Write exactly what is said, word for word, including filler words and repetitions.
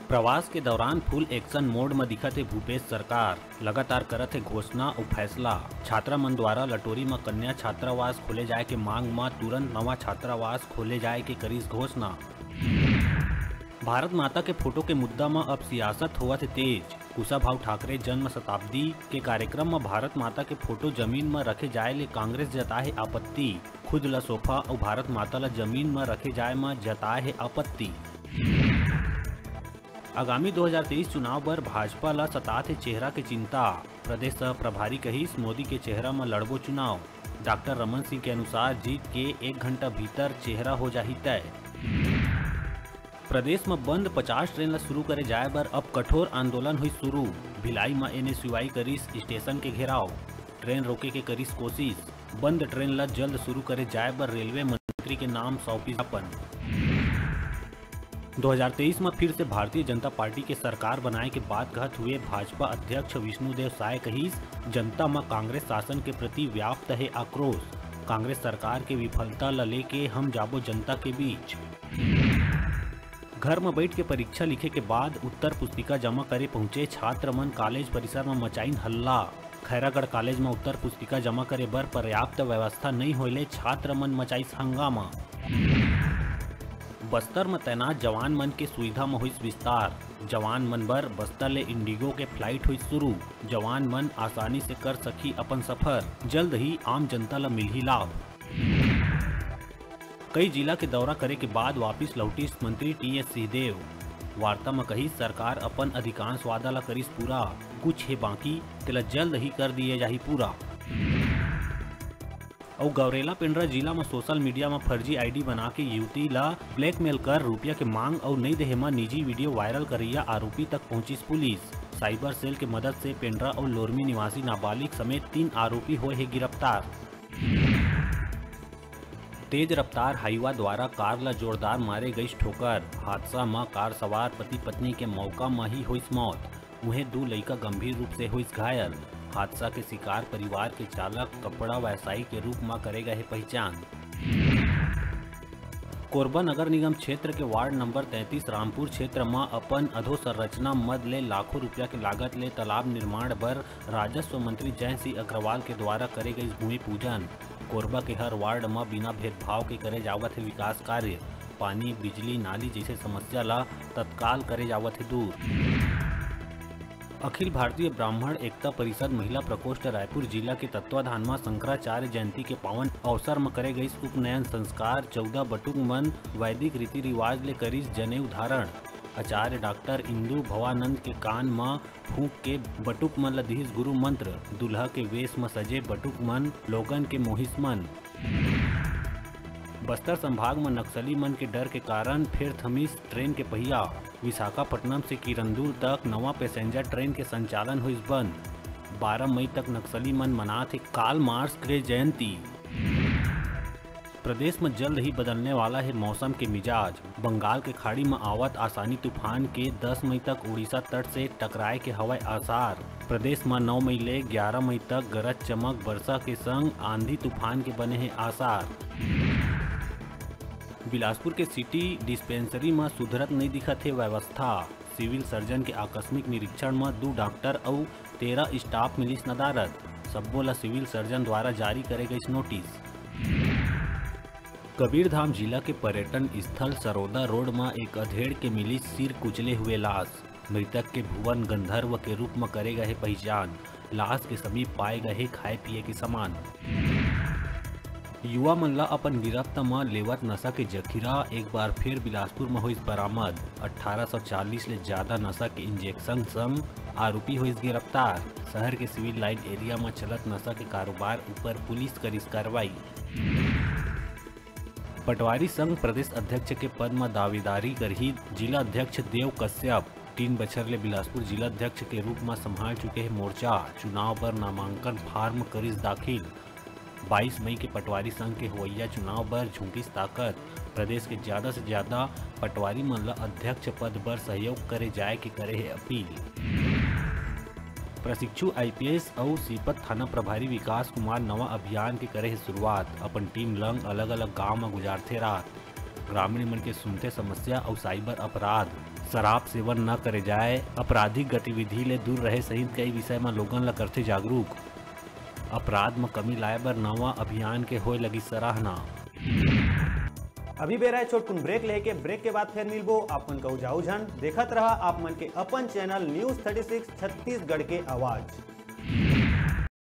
प्रवास के दौरान full action mode म दिखत हे भूपेश सरकार, लगातार करत हे घोषणा अउ फैसला। छात्रा मन द्वारा लटोरी म कन्या छात्रावास खोले जाय के मांग म तुरंत नवा छात्रावास खोले जाय के करिस घोषणा। भारत माता के फोटो के मुद्दा म अब सियासत होवत हे तेज। कुशाभाऊ ठाकरे जन्म शताब्दी के कार्यक्रम म भारत माता के फोटो जमीन म रखे जाय ले कांग्रेस जताए हे आपत्ति। खुद ल सोफा अउ भारत माता ल जमीन म रखे जाय म जताए हे आपत्ति। आगामी दो हज़ार तेईस चुनाव बर भाजपा ल सतात हे चेहरा के चिंता। प्रदेश सह प्रभारी कहिस, मोदी के चेहरा म लड़बो चुनाव। डॉक्टर रमन सिंह के अनुसार जीत के एक घंटा भीतर चेहरा हो जाही तय। प्रदेश म बंद पचास ट्रेन ल शुरू करे जाय बर अब कठोर आंदोलन होई शुरू। भिलाई म एनएसयूआई करिस स्टेशन के घेराव, ट्रेन रोके के करिस कोशिश। बंद ट्रेन ल जल्द शुरू करे जाय बर रेलवे मंत्री के नाम सौंपिस ज्ञापन। दो हज़ार तेईस म फिर से भारतीय जनता पार्टी के सरकार बनाए के बात कहत हुए भाजपा अध्यक्ष विष्णुदेव साय कहिस, जनता म कांग्रेस शासन के प्रति व्याप्त हे आक्रोश। कांग्रेस सरकार के विफलता ल लेके हम जाबो जनता के बीच। घर म बइठ के परीक्षा लिखे के बाद उत्तर पुस्तिका जमा करे पहुंचे छात्र मन कॉलेज परिसर म मचाइन हल्ला। खैरागढ़ कॉलेज म उत्तर पुस्तिका जमा करे बर पर्याप्त व्यवस्था नइ होए ले छात्र मन मचाइस हंगामा। बस्तर म तैनात जवान मन के सुविधा म होइस विस्तार। जवान मन बर बस्तर ले इंडिगो के फ्लाइट होइस शुरू। जवान मन आसानी से कर सकही अपन सफर। जल्द ही आम जनता ल मिलही लाभ। कई जिला के दौरा करे के बाद वापिस लौटिस मंत्री टीएस सिंहदेव। वार्ता म कहिस, सरकार अपन अधिकांश वादा ल करिस पूरा, कुछ हे बाकी, तेला जल्द ही कर दिए जाही पूरा। अउ गौरेला पेंड्रा जिला म सोशल मीडिया म फर्जी आईडी बना के युवती ल ब्लैकमेल कर रुपया के मांग अउ नइ देहे म निजी वीडियो वायरल करइया आरोपी तक पहुंचिस पुलिस। साइबर सेल के मदद से पेंड्रा अउ लोरमी निवासी नाबालिग समेत तीन आरोपी होए हे गिरफ्तार। तेज रफ्तार हाईवा द्वारा कार ल जोरदार मारे गइस ठोकर। हादसा म कार सवार पति-पत्नी के मौका म ही होइस मौत। उहें, दू लइका गंभीर रूप से होइस घायल। हादसा के शिकार परिवार के चालक कपड़ा व्यवसायी के रूप म करे गए हे पहिचान। कोरबा नगर निगम क्षेत्र के वार्ड नंबर तैंतीस रामपुर क्षेत्र म अपन अधोसंरचना मद ले लाखों रुपया के लागत ले तालाब निर्माण बर राजस्व मंत्री जयंत सिंह अग्रवाल के द्वारा करे गइस भूमि पूजन। कोरबा के हर वार्ड म बिना भेदभाव के करे जावत हे विकास कार्य। पानी, बिजली, नाली जइसे समस्या ल तत्काल करे जावत हे दूर। अखिल भारतीय ब्राह्मण एकता परिषद महिला प्रकोष्ठ रायपुर जिला के तत्वाधान म शंकराचार्य जयंती के पावन अवसर म करे गइस उपनयन संस्कार। चौदह बटुक मन वैदिक रीति रिवाज ले करिस जनेऊ धारण। आचार्य डॉक्टर इंदु भवानंद के कान म फूंक के बटुक मन ल दिहिस गुरु मंत्र। दूल्हा के वेश म सजे बटुक मन लोगन के मोहिस मन। बस्तर संभाग म नक्सली मन के डर के कारण फेर थमिस ट्रेन के पहिया। विशाखापट्टनम से किरंदुल तक नवा पैसेंजर ट्रेन के संचालन होइस बंद। बारह मई तक नक्सली मन मनात हे कार्ल मार्क्स के जयंती। प्रदेश म जल्द ही बदलने वाला हे मौसम के मिजाज। बंगाल के खाड़ी म आवत आसानी तूफान के दस मई तक उड़ीसा तट से टकराए के हवय आसार। प्रदेश म नौ मई ले ग्यारह मई तक गरज चमक बरसा के संग आंधी तूफान के बने हे आसार। बिलासपुर के सिटी डिस्पेंसरी म सुधरत नइ दिखत हे व्यवस्था। सिविल सर्जन के आकस्मिक निरीक्षण म दू डॉक्टर अउ तेरह स्टाफ मिलिस नदारद। सब्बो ल सिविल सर्जन द्वारा जारी करे गइस नोटिस। कबीरधाम जिला के पर्यटन स्थल सरोदा रोड म एक अधेड़ के मिलिस सिर कुचले हुए लाश। मृतक के भुवन गंधर्व के रूप म करे गए हे पहिचान। लाश के समीप पाए गए हे खाए पिए के सामान। युवा मन ला अपन गिरफ्त म लेवत नशा के जखीरा एक बार फिर बिलासपुर म होइस बरामद। अट्ठारह सौ चालीस ले ज्यादा नशा के इंजेक्शन संग आरोपी होइस गिरफ्तार। शहर के सिविल लाइन एरिया म चलत नशा के कारोबार ऊपर पुलिस करिस कार्रवाई। पटवारी संघ प्रदेश अध्यक्ष के पद म दावेदारी करही जिला अध्यक्ष देव कश्यप। तीन बछर ले बिलासपुर जिला अध्यक्ष के रूप म संभाल चुके हे मोर्चा। चुनाव बर नामांकन फार्म करिस दाखिल। बाईस मई के पटवारी संघ के होवइया चुनाव बर झोंकिस ताकत। प्रदेश के ज्यादा से ज्यादा पटवारी मन ल अध्यक्ष पद बर सहयोग करे जाय के करे हे अपील। प्रशिक्षु आईपीएस अउ सीपत थाना प्रभारी विकास कुमार नवा अभियान के करे हे शुरुआत। अपन टीम लंग अलग-अलग गांव म गुजारथे रात। ग्रामीण मन के सुनथे समस्या अउ साइबर अपराध। शराब सेवन न करे जाए, आपराधिक गतिविधि ले दूर रहे सहित कई विषय म लोगन ल करथे जागरूक। अपराध म कमी लाए बर नवा अभियान के होए लगी सराहना। अभी बेरा हे छोटकुन ब्रेक लेके, ब्रेक के बाद फेर मिलबो। आप मन कहू जाऊ झन, देखत रहा आप मन के अपन channel news thirty six Chhattisgarh के आवाज।